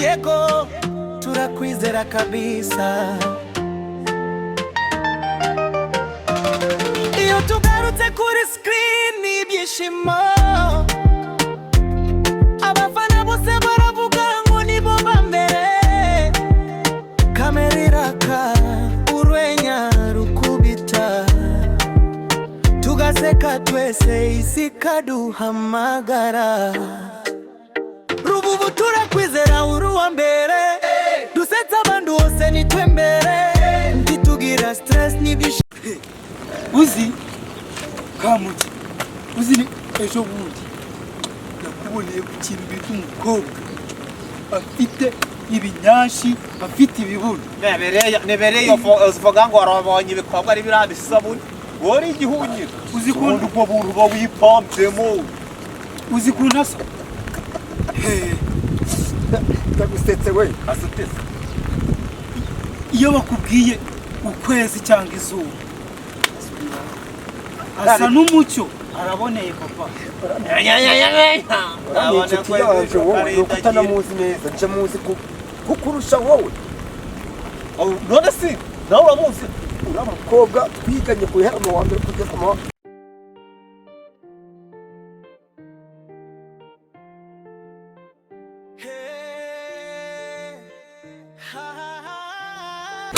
Yego, turakwizera kabisa. Iyo tugarutse kuri screen, ibyishimo, abafana bose baravuga ngo nibo ba mbere. Kamera iraka, urwenya rukubita, tugaseka twese, isi ikaduhamagara. Ruvubu, turakwizera, uri uwa mbere. Dusetsa abantu bose, nitwembere, ntitugira stress n'ibyishimo. Uzi Kamugi, uzi ni ejo bundi nakuboneye ku kintu bita umukobwa afite ibinyashi, afite ibibuno. Nebereye uvuga ngo warabonye ibikorwa ari biriya bisabune, wowe uri igihunyira. Uzi ubundi ubwo buntu uba wipombyemo. Uzi ukuntu asa? Ndagusetse we. Asutse. Iyo bakubwiye ukwezi cyangwa izuba, asa n'umucyo, araboneye papa. Ni inshuti yanjye wowe, ni uko utanamuzi neza. Nje muzi kukurusha wowe. None si nawe uramuzi? Uriya mukobwa twiganye guhera mu wa mbere kugeza mu wa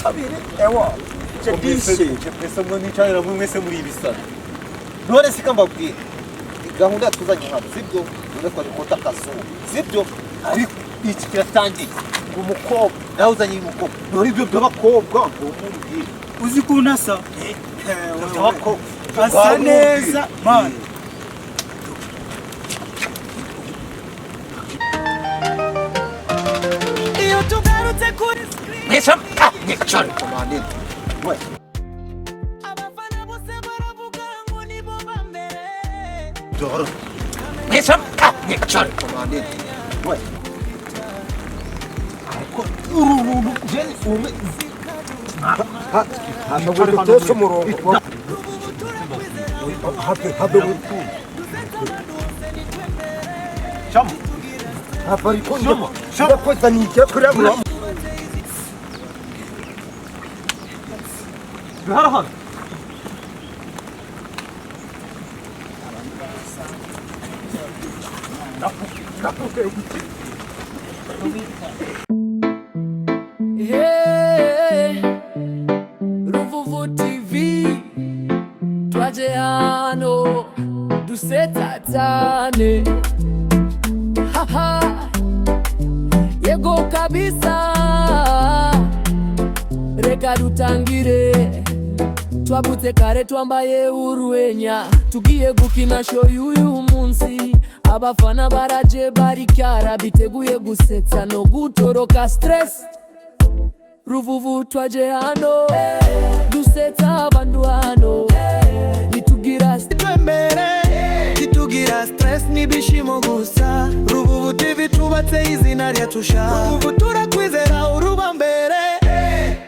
kabiri. Ewa nje ndishimye. Mwese mwe mwicarira mwe mwese muri ibisara. None si mbabwira gahunda yatuzanye hano, sibyo? None twari kota akazuba, sibyo? Ariko iki kiratangiye ngo umukobwa nawe uzanye uyu mukobwa. None ibyo by'abakobwa ngo mumbwire. Uzi ukuntu asa? By'abakobwa. Asa neza man. Iyo tugarutse kuri screen, abafana bose baravuga ngo nibo ba mbere. Uru runtu jeni ume. Ntabwo dutesha umurongo. Habe habe. Shama. Have ariko ndakoza nijya kurabura. Bihara hano. Yeah. Ruvuvu TV, twaje hano dusetsa cyane, haha, yego kabisa. Reka dutangire. Twabutse kare, twambaye urwenya, tugiye gukina show y'uyu munsi. Abafana baraje, barikyara, biteguye gusetsa no gutoroka stress. Ruvuvu, twaje hano dusetsa abantu hano, nitugira Twembere, titugira stress, n'ibishimo gusa. Ruvubu TV, tubatse izina ryatusha. Ruvubu, turakwizera, uruba mbere.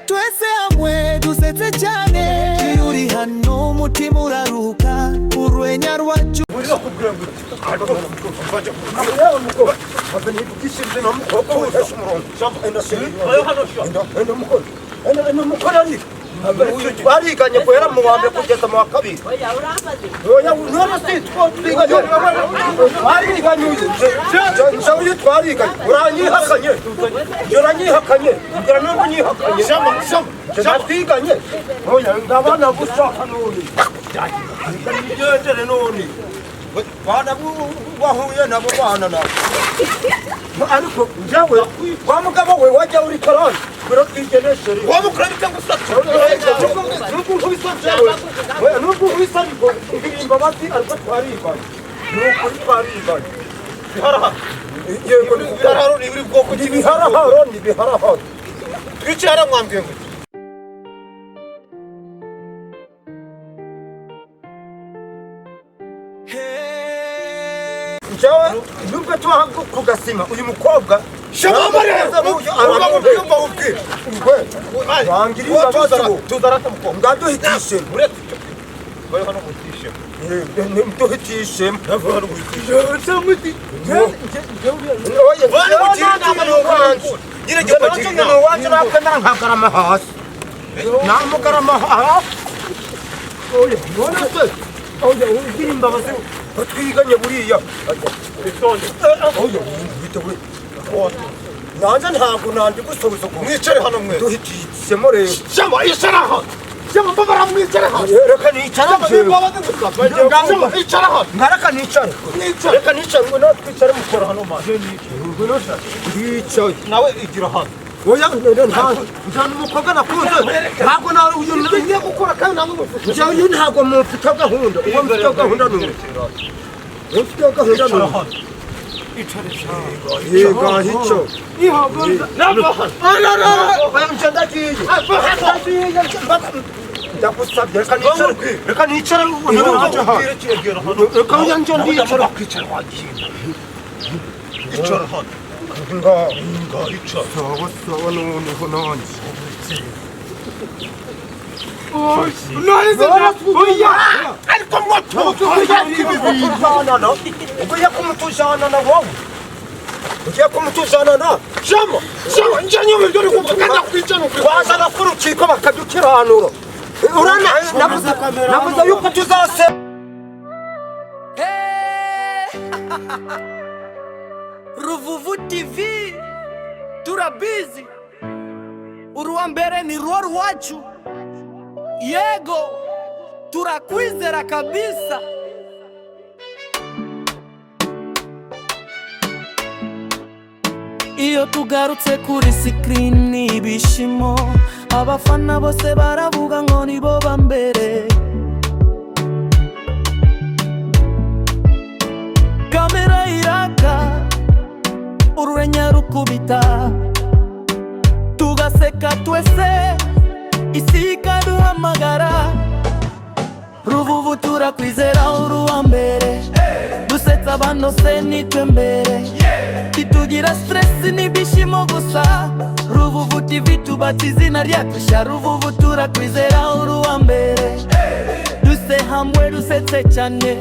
Twese hamwe dusetse cyane. Iyo uri hano umutima uraruhuka, urwenya rwacu. Yewe mukobwa, have nivugishije na mukobwa wese umurongo. Enda chérie, enda, enda mukobwa, enda, enda mukobwa. Ariko twariganye guhera mu wa mbere kugeza mu wa kabiri. Oya, none si twiganye? Twariganye uyu, nje uyu twariganye. Uranyihakanye, uranyihakanye, mbwira nubwo unyihakanye. Shama, shama. Nje natwiganye. Oya, ndabona gushaka none. Nigendere none. Bana wahuye nabo, bana nabo. Ariko njyewe wa mugabo we wajya uri karani ngwino twigene chérie. Wowe mukora cyangwa usatse? Nubwo nkubisa njyewe, nubwo nkubisa, ariko ngiriye imbabazi. Ariko twariganye, ni ukuri twariganye. Biharaharo. Yego, ni Biharaharo ni uri bwoko ni ibiharaharo, ni ibiharaharo. Twicaye hariya, mwambwiye ngo iki? Njyewe nubwo tuba ku gasima, uyu mukobwa Shama mareza uba ubwira. Wangiriye imbabazi ubu. Tuzarata mukobwa. Ngaduhitishe. Uretse bari hano mutishe. Ntiduhitishemo. Iwacu nakwemera nkagarama hasi, namugarama hasi. None se ugira imbabazi twiganye buriya? Nanjye ntabwo nandi gusubiza. Mwicare hano mwese. Duhitishemo rero. Shema, icara hano. Shema, mbabara, mwicare hano. Reka nicare. Shema, icara hano. Ngareka nicare. Reka nicare, ngwino twicare mukora hano mani. Ngwino ndicaye. Nawe igira hano. Oya, nta n'umukobwa nakunze, ntabwo nawe uyu Ngiye gukora kandi namwe mufite. Njyewe uyu ntabwo mufite gahunda. Uwo mufite gahunda ni uyu, uwo mufite gahunda ni uyu. Yego, hico. Oya, ndagiye, ndagusabye, reka nicare, reka nicare. Reka njye ndicara. Kwicara wagiye. Icara hano. Nga Nga icara. Sawa sawa, noneho nanjye. Ariko mwoto. Ugiye kumutujana na wowe, ugiye kumutujana na Shema, Shema, njye nyuma ibyo uri kuvuga ndakwica n'ukuri. Wazana ku rukiko bakadukiranura. Urana navuze, navuze yuko tuzase. Hey! Ruvuvu TV, turabizi, uruwa mbere ni rwo rwacu. Yego, turakwizera kabisa. Iyo tugarutse kuri screen, ibishimo, abafana bose baravuga ngo nibo ba mbere. Kamera iraka, urwenya rukubita, tugaseka twese, isi ikaduhamagara. Ruvuvu, turakwizera, uruwa mbere. Dusetsa abantu se, nitwe mbere. Titugira stress, n'ibyishimo gusa. Ruvuvu TV, tubatse izina ryacu. Ruvuvu, turakwizera, uruwa mbere. Duse hamwe, dusetse cyane.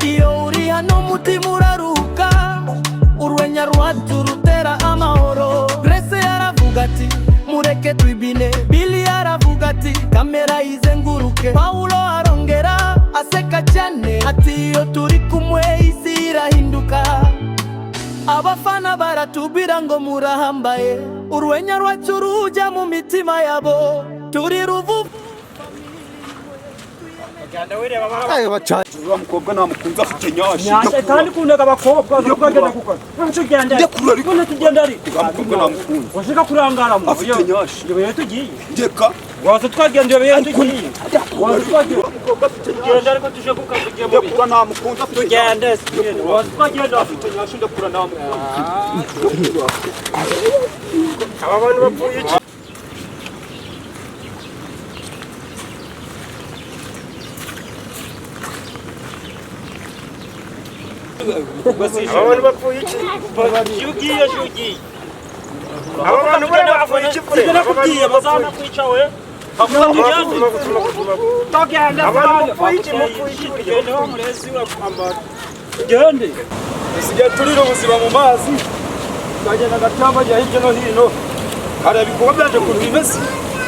Iyo uri hano umutima uraruhuka, urwenya rwacu rutera amahoro. Grace yaravuga ati: "Mureke twibine." Billy aravuga ati: "Kamera izenguruke." Paulo arongera aseka cyane ati: "Iyo turi kumwe isi irahinduka." Abafana baratubwira ngo murahambaye, urwenya rwacu rujya mu mitima yabo. Turi Ruvuvu. Uriya mukobwa namukunze, afite nyashi. Kandi kundaga abakobwa nubwo kuko tugenda. Ndekura ariko. None tugenda ari. Uriya mukobwa namukunze. Washaka kurangara mu. Afite nyashi. Iyo tugiye. Ndeka. Waza twagenda iyo tugiye. Waza twagenda. Umukobwa afite nyashi. Tugenda ariko tuje kukazi ugiye mu. Ndekura, namukunze, afite Tugende. Waza twagenda. Afite nyashi, ndekura, namukunze. Aba bantu bapfuye iki? Aba bantu bapfuye iki? Iyo ugiye, iyo ugiye. Aba bantu buriya bapfuye iki kure? Sibyo nakubwiye, bazanakwica we. Bakuba tugende. Tugende. Abantu mupfuye iki? Mupfuye iki burya? Tugende wa murezi urakwambara. Tugende. Dusigaye turira ubuzima mu mazi, tukagenda agatambagira hirya no hino, hareba ibikorwa byaje ukuntu bimeze.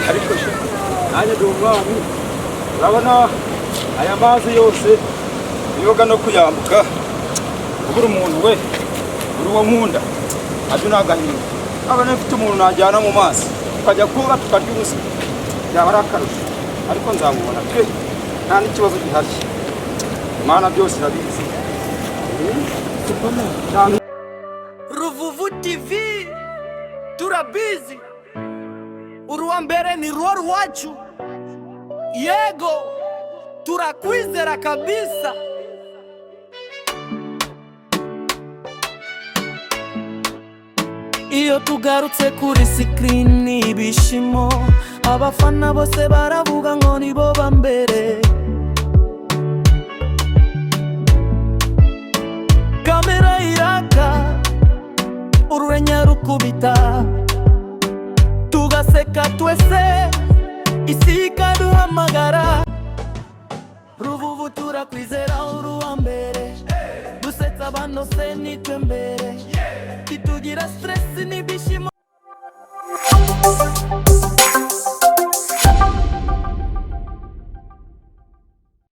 Ariko sha, nanjye ndi umwami. Urabona aya mazi yose, yoga no kuyambuka, kubura umuntu we uri uwo nkunda nabyo ni agahinda. Aba mfite umuntu najyana mu mazi, tukajya koga, tukarya ubuzima, byaba ari akarusho. Ariko nzamubona pe, nta n'ikibazo gihari. Imana byose irabizi. Ruvuvu TV, turabizi, uruwa mbere ni rwo rwacu. Yego, turakwizera kabisa. Iyo tugarutse kuri screen, ibishimo, abafana bose baravuga ngo nibo ba mbere. Kamera iraka, urwenya rukubita, tugaseka twese, isi ikaduhamagara. Ruvuvu. Rububu turakwizera uri uwa mbere. Dusetsa abantu se nitwe mbere. Ntitugira stress n'ibyishimo.